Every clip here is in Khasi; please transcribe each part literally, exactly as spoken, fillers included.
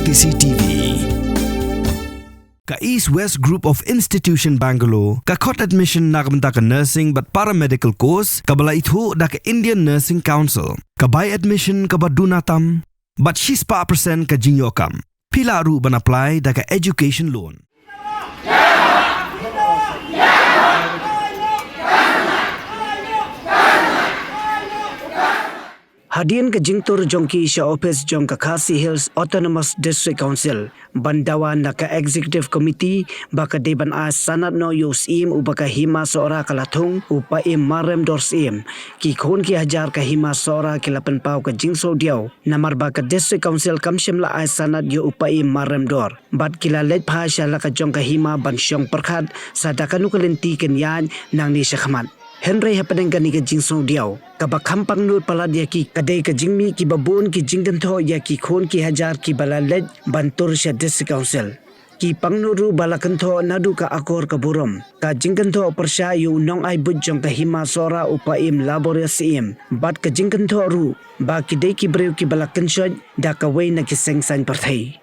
C C T V. Ka East West Group of Institution Bangalore ka khot admission na ka bynta ka nursing bad paramedical course kaba la ithuh da ka Indian Nursing Council. Ka bai admission kaba duna tam bad shispah percent ka jingïoh kam. Phi lah ruh ban apply da ka education loan. Hadien ka jingtur jong ki sha office jong ka Khasi Hills Autonomous District Council ban dawa na ka Executive Committee ba ka dei ban ai sanad noh ïa u Syiem uba ka Hima Sohra ka la thung, u Paiem Marrem Dorsyiem. Ki khun ki hajar ka Hima Sohra ki la pynpaw ka jingsngewdiaw namar ba ka District Council kam shym la ai sanad ïa u Paiem Marrem Dor. Bad ki la leit phai sha la ka jong ka hima ban shong pyrkhat sa da kano ka lynti kin ïaid nangne shakhmat. Hynrei hapdeng kane ka jingsngewdiaw, kaba kham pangnud palat ïa ki ka dei ka jingmih kiba bun ki jingkynthoh ïa ki khun ki hajar kiba la leit ban tur sha District Council. Ki pangnud ruh ba la kynthoh naduh ka akor ka burom, ka jingkynthoh pyrshah ïa u nongai buit jong ka Hima Sohra u Paiem Laboria Syiem bad ka jingkynthoh ruh ba ki dei ki briew kiba la kynshoit da kawei na ki seng saiñ pyrthei.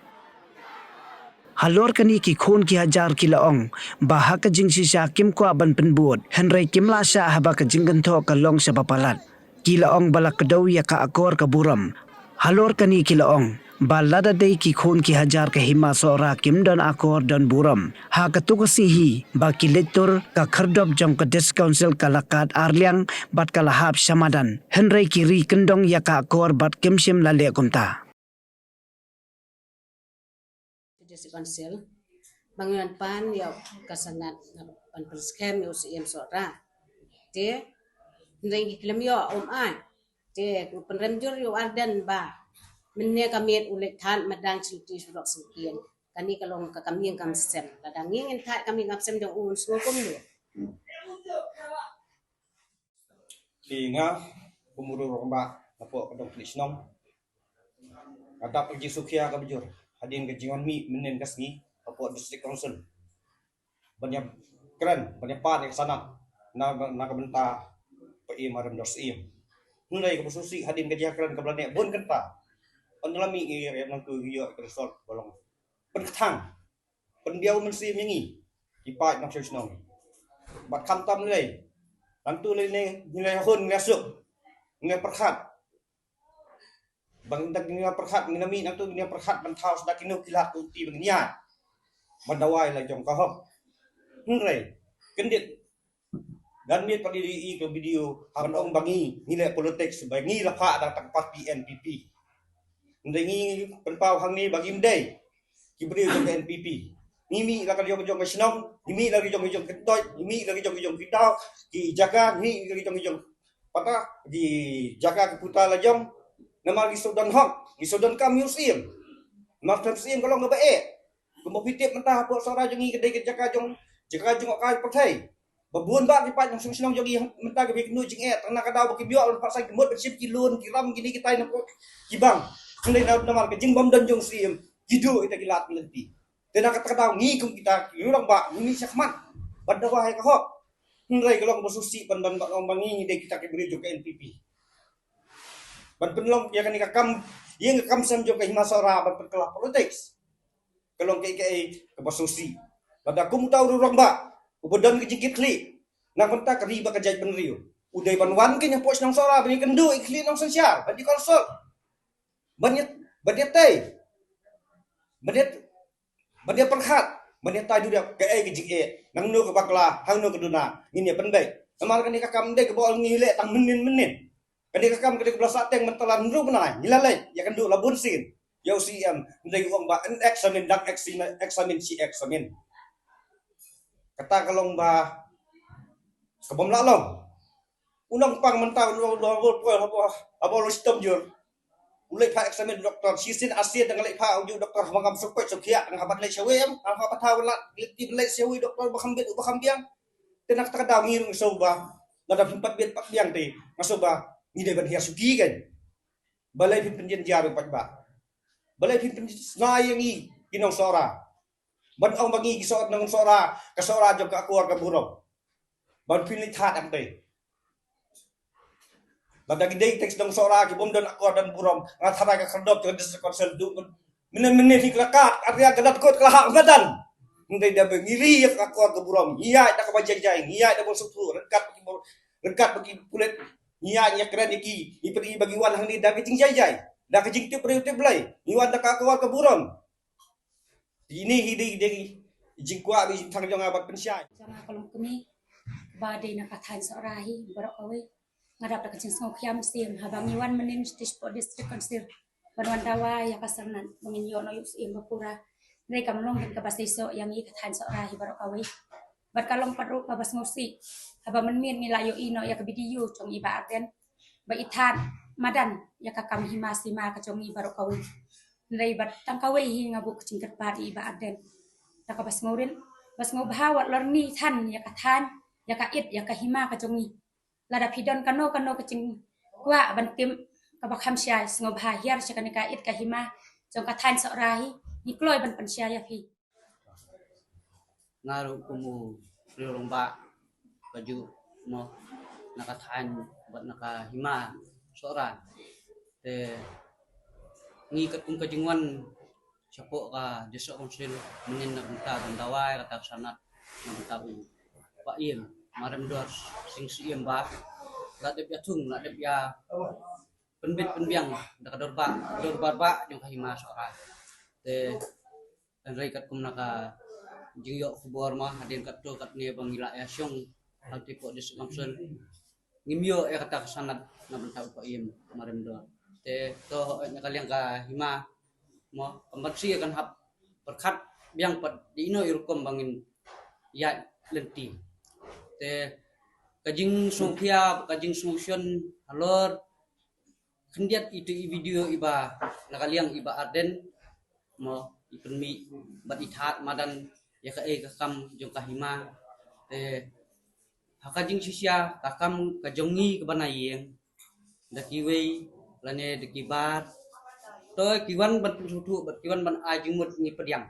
Halor kane ki khun ki hajar ki la ong ba ha ka jingshisha kim kwah ban pynbud, hynrei kim lah shah haba ka jingkynthoh ka long shaba palat. Ki la ong ba la kdew ïa ka akor ka burom. Halor kane ki la ong ba lada dei ki khun ki hajar ka Hima Sohra kim don akor don burom, ha katu ka sngi hi ba ki leit tur, ka khyrdop jong ka District Council ka la kad arliang bad ka la hap sha madan. Hynrei ki ri kyndong ïa ka akor bad kim shym la leh kumta. District Council ba ngi wan pan ïa ka sanad ban pynskhem ïa u Syiem Sohra. Te hynrei ngi khlem ïoh, um ai. Te u pynrem jur ïa u Ardent ba mynne ka miet u leit thad madan shlti surok sngewtieng. Kane ka long ka kam ïing kam sem. Lada ngi ngin thad kam ïing kam sem jong u, un sngew kumno? Te nga kum u rangbah napoh ka dong pli shnong, nga dap ka jingsngewkhia kaba jur hadien ka jingwan mih mynnin ka sngi hapoh District Council ban ïa kren, ban ïa pan ïa ka sanad na, na ka bynta Paiem Marrem Dorsyiem. Hynrei kaba sngewsih, hadien ka jingkren kaba la neh bun kynta, ynda la mih ngi ïa nangtu ngi ïoh ka result ba long pynkthang, pynbiang mynsiem ïa ngi ki paid nongshong shnong. Bad khamtam lei, nangtu lei ne ngi la hun ngi la suk, ngi la pyrkhat. Ban dak ngi la pyrkhat, ngi la mih nangtu ngi la pyrkhat ban thaw sa da kino ki lad ki lynti ba ngin ïaid ban dawa ïa la jong ka hok. Hynrei kyndit, dang miet pat ïa i ka video ha ban ong ba ngi, ngi leh politics ba ngi la phah da tang party N P P. Hynrei ngi pynpaw hangne ba ngim dei ki briew jong ka N P P. Ngi mih la ka jong ka jong ka shnong, ngi mih la ka jong ka jong ka kyntoit, ngi mih la ka jong ka jong ki daw, ki jaka, ngi mih la ka jong ka jong pata, ki jaka ki puta la jong. Namar ngi shu don hok, ngi shu donkam ïa u Syiem. Namar u Syiem ka long kaba eh. Kumba phi tip mynta hapoh Sohra jong ngi ka dei ka jaka jong, jaka jong ka pyrthei. Ba bun bah ki paid nongshong shnong jong ngi mynta ki ba ïakynduh jingeh, tang na ka daw ba kim ïoh ban phah saiñ, ki mut ban shim ki loan, ki ram kine kitai na ki bank. Hynrei na, namar ka jingbym don jong u Syiem ki duh ïa kita ki lad ki lynti. Te na kata ka daw ngi kum kita ki rangbah ngi mih shakhmat ban dawa ïa ka hok. Hynrei ka long ba sngewsih ban, ban, ban ong ba ngi ngi dei kita ki briew jong ka N P P ban pynlong ïa kane ka kam, ïa ka kam sem jong ka Hima Sohra ban pynkylla politics. Ka long kaei kaei kaba sngewsih. Lada kum uta u rangbah uba don ka jingkitkhlieh na ka bynta ka ri bad ka jaitbynriew, u dei ban wan kein hapoh shnong Sohra ban ïakynduh ïa ki khlieh nongsynshar, ban ïa consult, ban ïa, ban ïatei, ban ïa, ban ïa pyrkhat, ban ïatai duriap kaei ka jingeh, nangno ka bakla, hangno ka duna, ngin ïa pynbeit. Namar kane ka kam ym dei kaba ong ngi leh tang mynnin mynnin. Kane ka kam ka dei kaba la sahteng mynta la hynriew bnai ngi la leit ïakynduh la bun sien ïa u Syiem, hynrei u ong ba un examine, dang examine, examine shi examine. Kata ka long ba ka bym lah long. U nongpang mynta u long, u long, u long, u long, u long shitom jur. U leit phah examine doktor, shisien arsien dang leit phah u ju doktor, haba ngam sngewpeit sngewkhiah, dang haba leit shawei em, haba thaw lad leit, leit shawei doktor ba kham bit, ba kham biang. Te na kata ka daw ngi ruh ngi sngew ba lada phim pat bit pat biang te nga sngew ba ngi dei ban hiar shuki kein. Balei phim pynjynjar ïa u paidbah? Balei phim pynsngew ïa ngi ki nong Sohra? Ban ong ba ngi ki Soh-, nong Sohra, ka Sohra jong ka akor ka burom. Ban pynleit thad hangtei. Lada ki dei teng ki nong Sohra ki bym don akor don burom, nga tharai ka khyrdop jong ka District Council duh Mynne mynne hi ka la kat, arya ka dat kot ka la hak madan. Ngi dei da ba ngi ri ïa ka kor ka burom, ngi ïaid da kaba jai jai, ngi ïaid da ba suk suk, ryngkat ba ki bor, ryngkat ba ki pulit, ngi ïaid ïa kren ïa ki, ngi pyrkhat ba ngi wan hangne da ka jingjai jai, da ka jingtip briew tip Blei, ngi wan da ka kor ka burom. Ine hi dei dei jingkwah bad jingthang jong nga bad pynshai. Jong nga ka long kmie ba dei na ka thaiñ Sohra hi baroh kawei. Nga dap da ka jingsngewkhia mynsiem haba ngi wan mynnin sha District Council ban wan dawa ïa ka sanad ba ngin ïoh noh ïa u Syiem ba pura. Hynrei kam long kaba seisoh ïa ngi ka thaiñ Sohra hi baroh kawei. Bad ka long pat ruh kaba sngewsih haba mynmiet ngi la ïohi noh ïa ka video jong i Bah Ardent ba i thad madan ïa ka kam hima sima ka jong ngi baroh kawei. Hynrei bad tang kawei hi nga buh ka jingkyrpad ïa i Bah Ardent da kaba sngewrit, ba sngewbha wat lorni than ïa ka thaiñ, ïa ka it, ïa ka hima ka jong ngi. Lada phi don kano kano ka jingkwah ban tip kaba kham shai, sngewbha hiar sha kane ka it ka hima jong ka thaiñ Sohra hi, ngi kloi ban pynshai ïa phi. Nga ruh kum u briew rangbah kajuh mo na ka thaiñ bad na ka hima Sohra. Te ngi katkum ka jingwan shapoh ka District Council mynnin na ka bynta ban dawa ïa kata ka sanad na ka bynta u Bah Ïem Marem Dor Sing Syiem ba la dep ïa thung, la dep ïa pynbit pynbiang da ka dorbar, dorbar bah jong ka hima Sohra. Te hynrei katkum na ka jingïoh khubor mo hadien katto katne ba ngi la ïa shong ha ka District Council, ngim ïoh ïa kata ka sanad na bynta u Bah Ïem Marem Dor. Te to na ka liang ka hima mo kam banse kan hap pyrkhat biang pat da ino i rukom ba ngin ïaid lynti. Te ka jingsngewkhia, ka jingsngewshon halor khyndiat ito i video iba na ka liang i Bah Ardent mo i pynmih bad i thad madan ïa kaei ka kam jong ka hima. Te ha ka jingshisha ka kam ka jong ngi kaba na ïeng da kiwei lane da kibar, to ki wan ban pynsngewthuh bad ki wan ban ai jingmut ngi pdiang.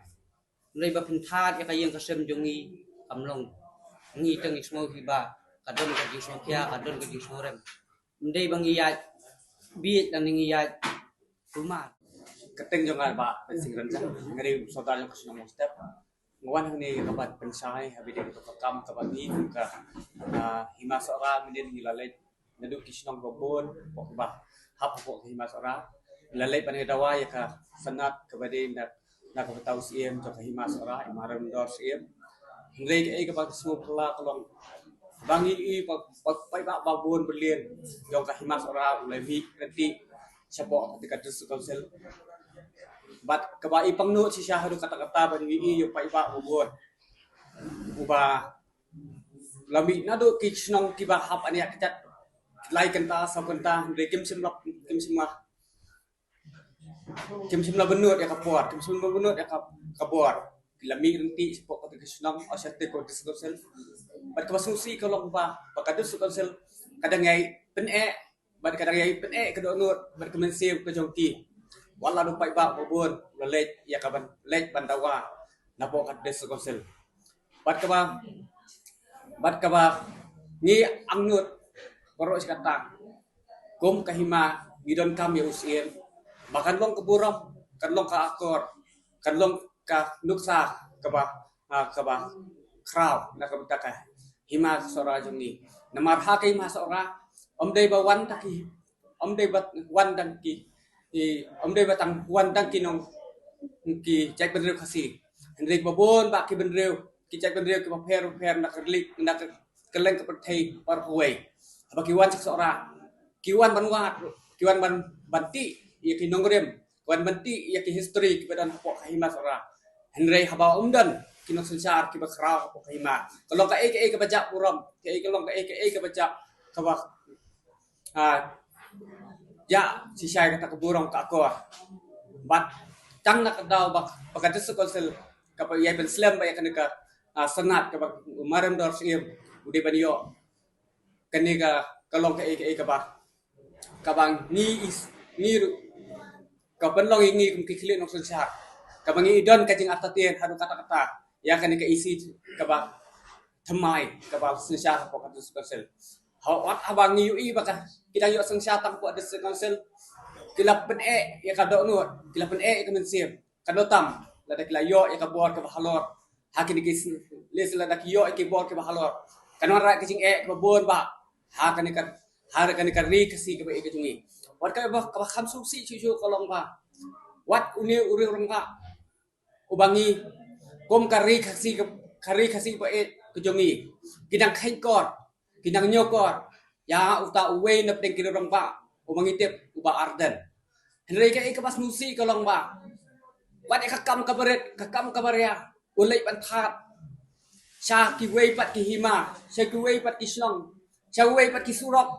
Hynrei ba phin thad ïa ka ïing ka sem jong ngi kam long. Ngi tang ngi sngewthuh ba ka don ka jingsngewkhia, ka don ka jingsngewrem. Ym dei ba ngi ïaid bieit lane ngi ïaid kulmar. Ka kyrteng jong nga Bah Pensing Rynjah, nga dei u sordar jong ka shnong Mawstep. Nga wan hangne ïa kaba pynshai ha bynta kato ka kam kaba ngi kum ka, ah, hima Sohra mynnin ngi la leit naduh ki shnong babun hapoh kaba hap hapoh ka hima Sohra. Ngi la leit ban ïa dawa ïa ka sanad kaba dei na, na ka bynta u Syiem jong ka hima Sohra, i Marem Dor Syiem. Hynrei kaei kaba sngewphylla ka long ba ngi i ba, ba, paidbah babun byllian jong ka hima Sohra u la mih ryntih shapoh ka District Council. Bad kaba i pangnud shisha haduh katta katta ba ngi i ïa u paidbah babun uba la mih naduh ki shnong kiba hap aniah kjat lai kynta saw kynta, hynrei kim shym la, kim shym la, kim shym la bynnud ïa ka por, kim shym la bynnud ïa ka, ka bor. Ki la mih ryntih shapoh kata ka shnong, oh, shapoh kata ka District Council. Bad kaba sngewsih ka long ba, ba ka District Council ka dang ïai pyneh bad ka dang ïai pyneh ka dohnud bad ka mynsiem ka jong ki. Wat la u paidbah babun u la leit ïa ka ban, leit ban dawa napoh ka District Council. Bad kaba, bad kaba ngi angnud baroh shi katta kum ka hima ngi donkam ïa u Syiem ba kan long ka burom, kan long ka akor, kan long ka nuksa kaba, ah, kaba khraw na ka bynta ka hima Sohra jong ngi. Namar ha ka hima Sohra ym dei ba wan tang ki, ym dei ba wan tang ki, i, ym dei ba tang wan tang ki nong, ki jaitbynriew Khasi. Hynrei babun bah ki bynriew, ki jaitbynriew kiba pher pher na ka ri, na ka kylleng ka pyrthei baroh kawei. Haba ki wan sha Sohra, ki wan ban wad, ki wan ban, ban tih ïa ki nongrim, ki wan ban tih ïa ki history kiba don hapoh ka hima Sohra. Hynrei haba ym don ki nongsynshar kiba khraw hapoh ka hima, ka long kaei kaei kaba jah burom, kaei ka long kaei kaei kaba jah, kaba, ah, jah shisha ïa kata ka burom ka akor. Bad tang na ka daw ba, ba ka District Council kaba ïai pynslem ba ïa kane ka, ah, sanad kaba u Marem Dor Syiem u dei ban ïoh. Kane ka, ka long kaei kaei kaba, kaba ngi is, ngi ruh, ka pynlong ïa ngi kum ki khlieh nongsynshar, kaba ngi don ka jingartatien haduh katta katta ïa kane ka issue kaba thymmai kaba synshar hapoh ka District Council. Haba, haba ngi ïohi ba ka, ki dang ïoh synshar tang hapoh District Council, ki la pyneh ïa ka dohnud, ki la pyneh ïa ka mynsiem. Ka dotam lada ki la ïoh ïa ka bor kaba halor ha kine ki sien, lehse lada ki ïoh ïa ki bor kaba halor, kan wanrah ka jingeh kaba bun bah ha kane ka, ha kane ka ri Khasi kaba ïeit ka jong ngi. Wat kaba, kaba kham sngewsih shuh shuh ka long ba wat une u riewrangbah uba ngi kum ka ri Khasi ka, ka ri Khasi ba ïeit ka jong ngi, ki dang kheiñ kor, ki dang ñiew kor ïa uta uwei na pdeng ki riewrangbah uba ngi tip u Bah Ardent. Hynrei kaei kaba sngewsih ka long ba wat ïa ka kam kaba rit, ka kam kaba ria u leit ban thad sha kiwei pat ki hima, sha kiwei pat ki shnong, sha kiwei pat ki surok.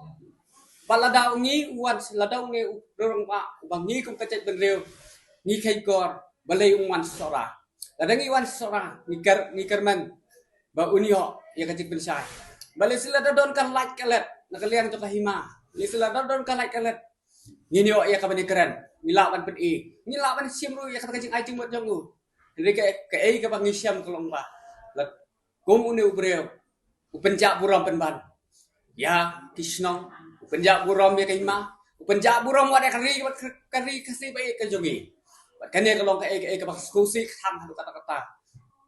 Bad lada u ngi u wan, lada u ngi u riewrangbah uba ngi kum ka jaitbynriew ngi kheiñ kor, balei um wan Sohra? Lada ngi wan Sohra ngi kyrmen ba un ïoh ïa ka jingpynshai. Balei lada don ka lait ka let na ka liang jong ka hima, lada don ka lait ka let, ngin ïoh ïa ka ban ïakren, ngi lah ban pyni, ngi lah ban shim ruh ïa ka jingaiei jingmut jong u. Hynrei kaei kaba ngi shem ka long ba lada kum une u briew u pynjah burom pynban ïa ki shnong, u pynjah burom ïa ka hima, u pynjah burom wat ïa ka ri, ka ri Khasi ba ïeit ka jong ngi. Bad kane ka long kaei kaei kaba sngewsih kthang haduh katta katta.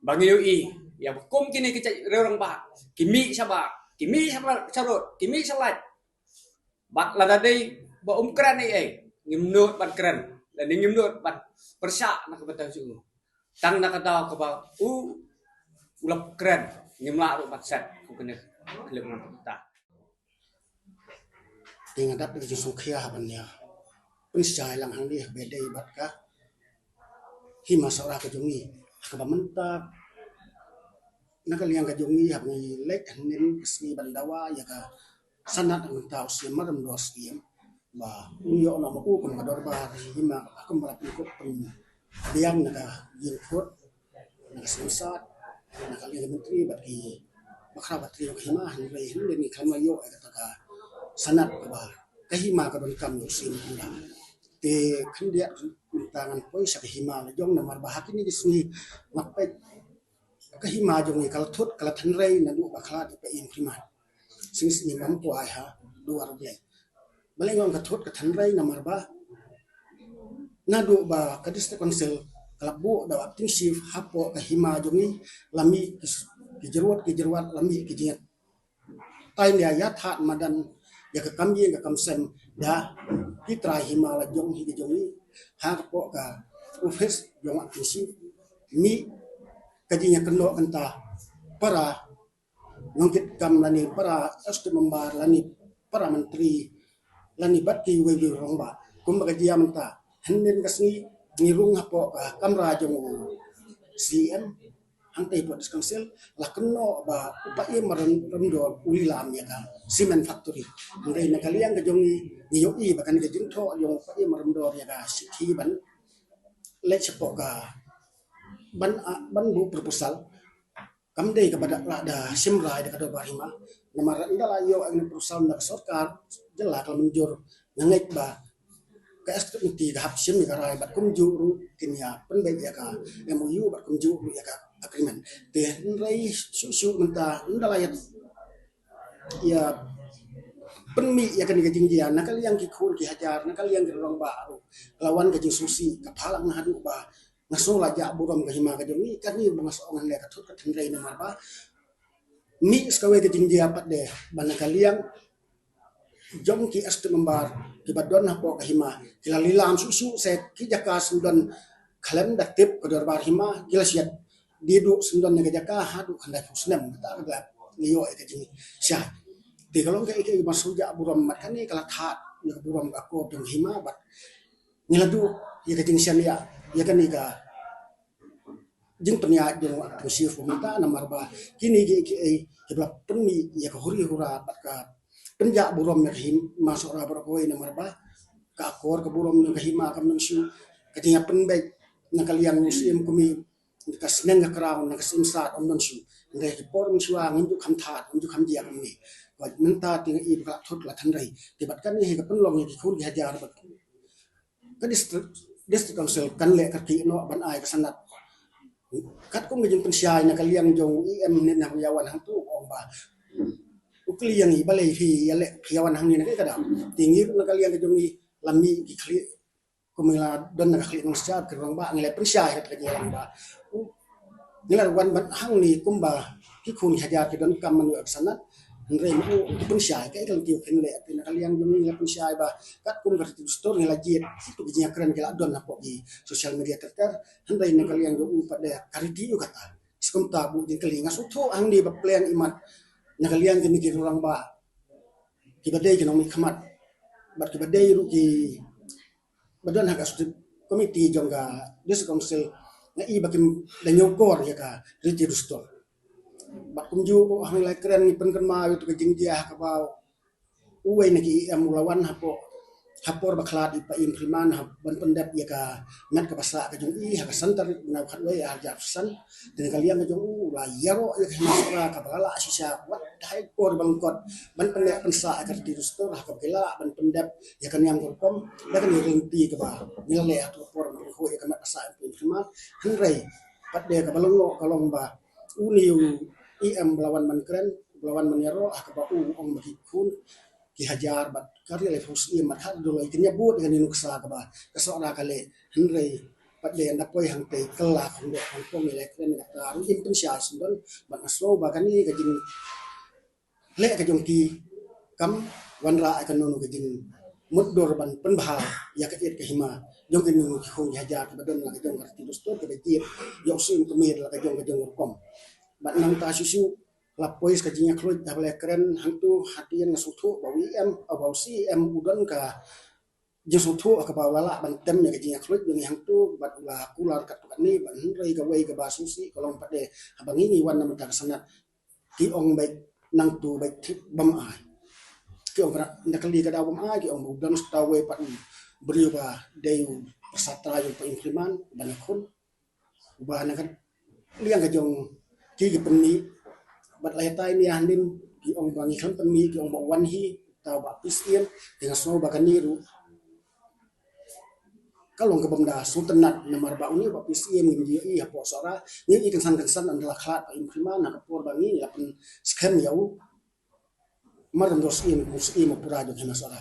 Ba ngi ïohi ïa ba kum kine ki riewrangbah ki mih shabar, ki mih shabar sharud, ki mih shalait. Bad lada dei ba um kren ei ei, ngim nud ban kren lane ngim nud ban pyrshah na ka bynta jong u. Tang na ka daw kaba u u la kren, ngim lah ruh ban set. Kum kane ka khlem ngan kata. Te nga dap da ka jingsngewkhia ha ban ïa pynshai lang hangne ha kaba dei bad ka hima Sohra ka jong ngi. Ha kaba mynta na ka liang ka jong ngi haba ngi leit hynnin ka sngi ban dawa ïa ka sanad mynta u Siem Maramdor Syiem ba un ïoh noh ma u kum ka dorbar hima, kum ba la pynkup pynbiang na ka ïing khot, na ka Siem Sad, na ka liang ka myntri bad ki bakhraw batri ka hima, hynrei hynrei ngi khlem la ïoh ïa kata ka sanad kaba ka hima ka donkam ïa u Siem Maramdor. Te khyndiat mynta ngan poi sha ka hima la jong namar ba ha kine ki sngi nga peit ka hima jong ngi ka la thut ka la thnrei naduh ba khlad ïa ka im khrimat. Sing sing ngam kwai ha duwar U Blei. Balei nga ong ka thut ka thnrei namar ba naduh ba ka District Council ka la buh da u Acting Chief hapoh ka hima jong ngi, la mih ki jyrwat ki jyrwat, la mih ki jingïatai ïa thad madan ïa ka kam ïing ka kam sem da ki trai hima la jong hi ka jong ngi. Hapoh ka office jong u Acting Chief mih ka jingïakynnoh kynta para nongkitkam lane para executive member lane para myntri lane bad kiwei kiwei rangbah. Kumba ka jia mynta, hynnin ka sngi ngi rung hapoh ka kamra jong u C M hangtei hapoh District Council, la kynnoh ba u Paiem Maramdor u lilam ïa ka cement factory. Hynrei na ka liang ka jong ngi, ngi ïohi ba kane ka jingthoh jong u Paiem Maramdor ïa ka shithi ban leit shapoh ka ban, ah, ban buh proposal kam dei kaba da, la da shim rai da ka dorbar hima. Namar ynda la ïoh ïa kane ka proposal na ka sorkar jylla ka la mynjur, nga ngeit ba ka executive committee ka hap shim ïa ka rai bad kumjuh ruh kin ïa pynbeit ïa ka M O U bad kumjuh ruh ïa ka agreement. Te hynrei shuh shuh mynta ynda la ïa, ïa pynmih ïa kane ka jingjia na ka liang ki khun ki hajar, na ka liang ki rangbah ruh ka la wan ka jingsngewsih, ka phalang na haduh ba nga sngew la jah burom ka hima ka jong ngi. Kane ba nga sngew ngan leh ka thut ka thnrei namar ba mih sa kawei ka jingjia pat de ba na ka liang jong ki executive member kiba don hapoh ka hima ki la lilam shuh shuh, sa ki jaka sngewdon khlem da tip ka dorbar hima ki la siat. Dei duh sngewdon na ka jaka haduh khyndai phew snem kata ka ngi ïoh ïa ka jingshai. Te ka long kaei kaei ba sngew jah burom, mat kane ka la thad ïa ka burom ka akor jong ka hima bad ngi la duh ïa ka jingshaniah ïa kane ka jingpynïaid jong u Acting Chief mynta namar ba kine kiei kiei kiba la pynmih ïa ka huri hura bad ka pynjah burom ïa ka hima Sohra baroh kawei namar ba ka akor ka burom jong ka hima kam nym shu, ka jingïapynbeit na ka liang u Syiem Kmie, na ka sneng ka kraw, na ka Siem Sad ym don shuh. Hynrei ki por mynshuwa ngim ju kham thad, ngim ju kham jia kumne. Bad mynta te ngi i ba ka la thut la thnrei. Te bad kane hi ka pynlong ïa ki khun ki hajar bad ka District, District Council kan leh kyrkieh noh ban ai ka sanad. Katkum ka jingpynshai na ka liang jong u E M ne na u ïa wan hangtu, ong ba u kylli ïa ngi balei phi ïa leh, phi ïa wan hangne na kaei ka daw. Te ngi ruh na ka liang ka jong ngi la mih ki khlieh kum ngi la don na ka khlieh nongshad ka rangbah, ngi la pynshai ha ka jingïalang ba u, ngi la wan ban hangne kumba ki khun ki hajar ki donkam ban ïoh ka sanad. Hynrei ma u u pynshai, kaei ka lynti u khynleh. Te na ka liang jong ngi la pynshai ba katkum ka riti dustur ngi la jied, kito ki jingkren ki la don hapoh ki social media ter ter. Hynrei na ka liang jong u pat de ka riti u kata. Shisha kumta bun jingkylli, nga sngewthuh hangne ba pleng imat na ka liang jong ngi ki rangbah, kiba dei ki nongmihkhmat bad kiba dei ruh kiba don ha ka executive committee jong ka District Council, nga i ba kim da ñiewkor ïa ka riti dustur. Bad kumjuh ruh hangne la kren ngi pynkynmaw ïa uto ka jingjia ha kaba uwei na ki E M u la wan hapoh, ha por ba khlad i Paiem Freeman ha ban pyndep ïa ka met kaba sah ka jong i ha ka san tarik u bnai ba khatwei arhajar arphew san. Te na ka liang ka jong u, u la ïaroh ïa ka hima Sohra kaba la lah shisha wat ha i por ba lyngkot ban pyndep pynsah ïa ka riti dustur ha kaba ki la lah ban pyndep ïa ka niam ka rukom. Da kane ka lynti kaba ngi la leh ha kato ka por ban pynheh ïa ka met ba sah i Paiem Freeman. Hynrei pat de kaba lyngngoh ka long ba une u E M ba la wan ban kren, ba la wan ban ïaroh ha kaba u ong ba ki khun ki hajar bad ka riewlaiphew syiem bad ha Doloi kin ïa bud ïa kane ka nuksa kaba ka Sohra ka leh. Hynrei pat de ynda poi hangtei kylla khyndiat hangtei ngi la kren kata ruh im pynshai sngewdon bad nga sngew ba kane ka jingleh ka jong ki kam wanrah ïa kano kano ka jingmutdur ban pynbha ïa ka ïit ka hima jong kine ki khun ki hajar kiba don la ka jong ka riti dustur, kiba jied ïa u syiem kmie la ka jong ka jong ka rukom. Bad nangta shisha la poi sa ka jingïakhluid haba la kren hangto, hadien nga sngewthuh ba u E M, ba u C E M u don ka jingsngewthuh ha kaba u la lah ban tem ïa ka jingïakhluid jong ngi hangto bad u la kular katto katne. Bad hynrei kawei kaba sngewsih ka long pat de haba ngi ngi wan na bynta ka sanad ki ong beit nangto beit bym ai. Ki ong ka da kali ka daw bym ai, ki ong ba u don sa uwei pat u briew ba dei u pyrsa trai u Paiem Freeman ban ïakhun. Uba na ka liang ka jong ki ki pynmih bad la ïatai nia hangne ki ong ba ngi khlem pynmih, ki ong ba wan hi uta u Bah P C M. Te nga sngew ba kane ruh ka long kaba ym da sngewtynnat namar ba une u Bah P C M ngim ju ïohi hapoh Sohra, ngi ïohi kynsan kynsan ynda la khlad Paiem Freeman ha ka por ba ngi la pynskhem ïa u Marendor Syiem kum u Syiem u pura jong ka hima Sohra.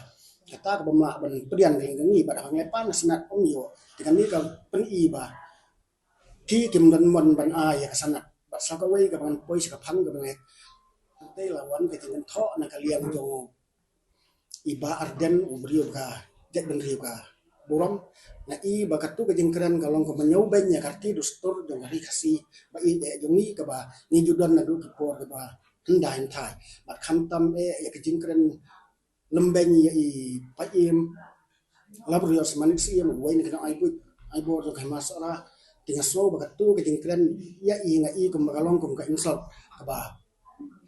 Kata kaba ym lah ban pdiang ka liang ka ngi bad haba ngi pan ka sanad ym ïoh. Te kane ka pyni ba ki kim don mon ban ai ïa ka sanad. Bad sa kawei kaba ngan poi sha ka phang kaba ngan, hangtei la wan ka jingkynthoh na ka liang jong u i Bah Ardent, u briew ka jaitbynriew ka burom. Nga i ba kato ka jingkren ka long kaba ñiewbeiñ ïa ka riti dustur jong ka ri Khasi ba i dei jong ngi kaba ngi ju don naduh ki por kaba hyndai hynthai. Bad khamtam eh ïa ka jingkren lymbeiñ ïa i Paiem Laborious Manik Syiem, uwei na ki nong ai buit ai bor jong ka hima Sohra. Te nga sngew ba kato ka jingkren ïa i nga i kumba ka long kum ka insult kaba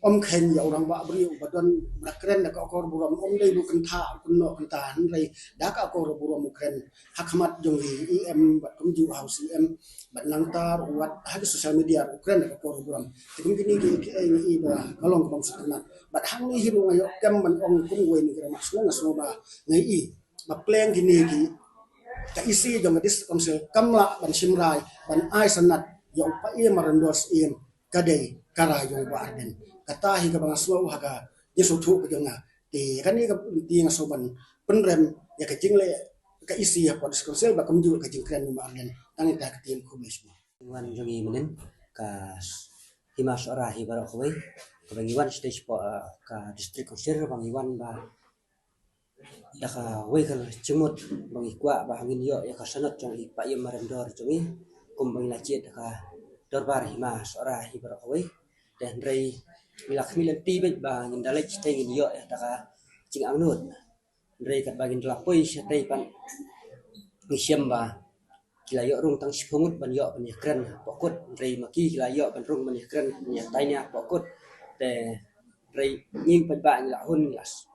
ym kheiñ ïa u rangbah briew uba don ba kren da ka akor burom, ym dei ba u kynthah u kynnoh kynta, hynrei da ka akor burom u kren ha khmat jong i E M bad kumjuh ha u C M bad nangta u wat ha ki social media u kren da ka akor burom. Te kum kine ki, ki, eh, ngi i ba ka long kaba ym sngewtynnat. Bad hangne hi ruh nga ïoh kem ban ong kum uwei na ki rangbah shnong, nga sngew ba ngi i ba pleng kine ki, ka E C jong ka District Council kam lah ban shim rai ban ai sanad ïa u Paiem Marendor Syiem, ka dei ka rai jong u Bah Ardent. Kata hi kaba nga sngew ha ka jingsngewthuh ka jong nga. Te kane ka lynti nga sngew ban pynrem ïa ka jingleh ka E C hapoh District Council bad kumjuh ka jingkren u Bah Ardent. Tang ita ka ktien, khublei shibun. Wan jong i mynnin ka hima Sohra hi baroh kawei kaba ngi wan sha tei shapoh, eh, ka District Council ba ngi wan ba da kawei ka jingmut ba ngi kwah ba ngin ïoh ïa ka sanad jong i Paiem Marendor jong i kumba ngi la jied da ka dorbar hima Sohra hi baroh kawei. Te hynrei ngi la khmih lynti beit ba ngin da leit shatei ngin ïoh ïa kata ka jingangnud. Hynrei katba ngin da la poi shatei pat ngi shem ba ki la ïoh rung tang shiphew ngut ban ïoh ban ïakren hapoh kut. Hynrei ma ki ki la ïoh ban rung ban ïakren ban ïatai nia hapoh kut. Te hynrei ngi paidbah ngi la hun ngi la s-,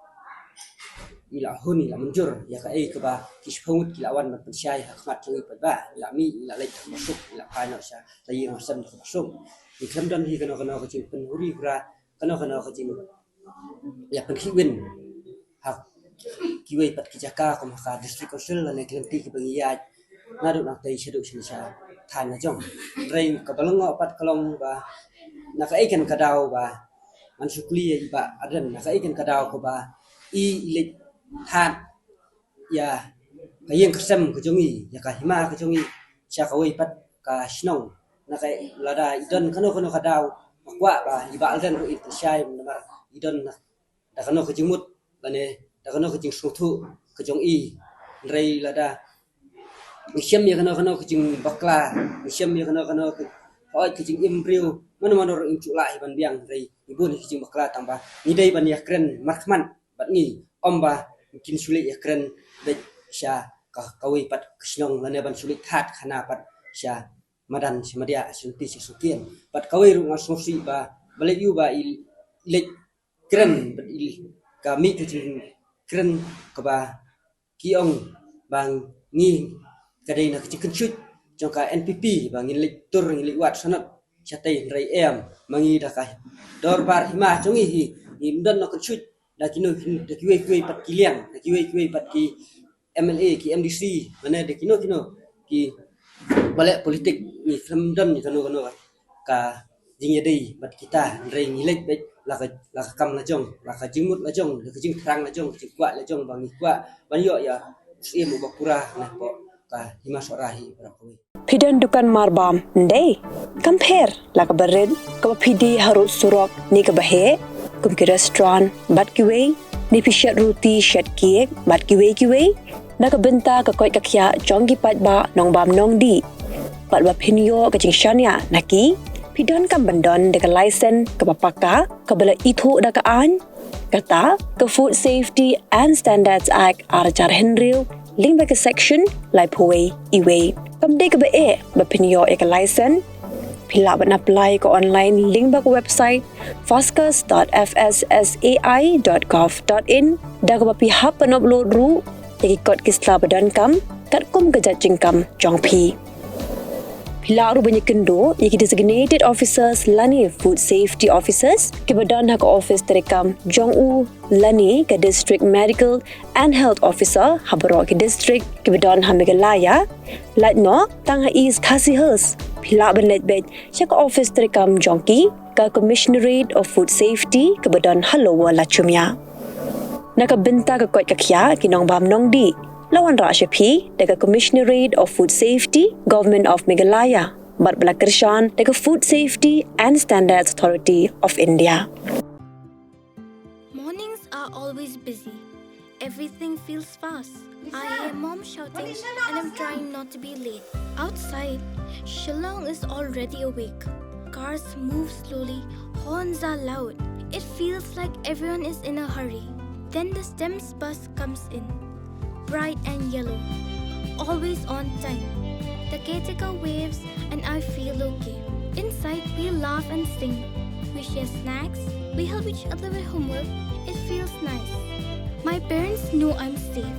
ngi la hun ngi la mynjur ïa kaei kaba ki shiphew ngut ki la wan ban pynshai ha khmat jong ngi paidbah. Ngi la mih ngi la leit ha kaba suk, ngi la phai noh sha la ïing la sem ha kaba suk. Ngi khlem don hi kano kano ka jingpynhuri hura, kano kano ka jing ïa pynkhih win ha kiwei pat ki jaka kum ha ka District Council lane ki lynti kiba ngi ïaid naduh nangtei shaduh shane sha thaiñ la jong. Hynrei kaba lyngngoh pat ka long ba na kaei kan ka daw ba ngan shu kylli ïa i Bah Ardent, na kaei kan ka daw kaba i i leit thad ïa ka ïing ka sem ka jong i, ïa ka hima ka jong i, sha kawei pat ka shnong. Na ka lada i don kano kano ka daw, nga kwah ba i Bah Alden ruh in pynshai namar i don na da kano ka jingmut, lane da kano ka jingsngewthuh ka jong i. Hynrei lada ngi shem ïa kano kano ka jingbakla, ngi shem ïa kano kano ka, hooid, ka jingim briew, mano mano ruh in shu lah hi ban biang, hynrei ngi bun hi ka jingbakla tang ba ngi dei ban ïakren markhmat bad ngi, ym ba kin shu leit ïakren beit sha ka, kawei pat ka shnong, lane ban shu leit thad khana pat sha madan sha madia, sha lynti sha sngewsih. Bad kawei ruh nga sngewsih ba, ba leit ïoh ba i leit kren bad i, ka mih ka jingkren kaba ki ong ba ngi, ka dei na ka jingkynshuh jong ka N P P ba ngin leit tur, ngin leit wad sanad shatei, hynrei em, ma ngi da ka dorbar hima jong ngi hi, ngim don na kynshuh da kino, da kiwei kiwei pat ki liang, da kiwei kiwei pat ki M L A, ki M D C, mane da kino kino ki ba leh politik, ngi khlem don ïa kano kano ka jingïadei bad kita, hynrei ngi leit beit la ka, la ka kam la jong, la ka jingmut la jong, la ka jingthrang la jong, ka jingkwah la jong, ba ngi kwah ban ïoh ïa u syiem uba pura na poh ka hima Sohra hi baroh kawei. Phi don dukan marbam, ym dei? Kam pher la kaba rit, kaba phi die harud surok ne kaba heh, kum ki restaurant bad kiwei, ne phi shet ruti shet cake bad kiwei kiwei. Na ka bynta ka koit ka khiah jong ki paidbah nongbam nongdih, bad ba phin ïoh ka jingshaniah na ki, phi donkam ban don da ka license kaba paka, kaba la ithuh da ka aiñ, kata ka Food Safety and Standards Act ar hajar hynriew, lyngba ka section laiphew wei E wei. Kam dei kaba eh ba phin ïoh ïa ka license. Phi lah ban apply ka online lyngba ka website foscus dot F S S A I dot gov dot in, da kaba phi hap ban upload ruh ïa ki kot ki sla ba donkam katkum ka jait jingkam jong phi. Phi lah ruh ban ïakynduh ïa ki designated officers lane food safety officers kiba don ha ka office treikam jong u lane ka district medical and health officer ha baroh ki district kiba don ha Meghalaya. Lait noh tang ha East Khasi Hills, phi lah ban leit beit sha ka office treikam jong ki, ka Commissionerate of Food Safety kaba don ha Lower Lachumia. Na ka bynta ka koit ka khiah ki nongbam nongdih, la wanrah sha phi da ka Commissionerate of Food Safety, Government of Meghalaya, bad ba la kyrshan da ka Food Safety and Standards Authority of India. Mornings are always busy. Everything feels fast. I hear mom shouting and I'm trying not to be late. Outside, Shillong is already awake. Cars move slowly, horns are loud. It feels like everyone is in a hurry. Then the STEMS bus comes in. Bright and yellow. Always on time. The caretaker waves and I feel okay. Inside, we laugh and sing. We share snacks. We help each other with homework. It feels nice. My parents know I'm safe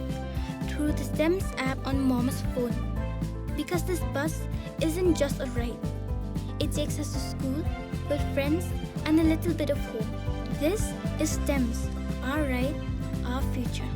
through the STEMS app on mom's phone. Because this bus isn't just a ride. It takes us to school, with friends, and a little bit of hope. This is STEMS, our ride, our future.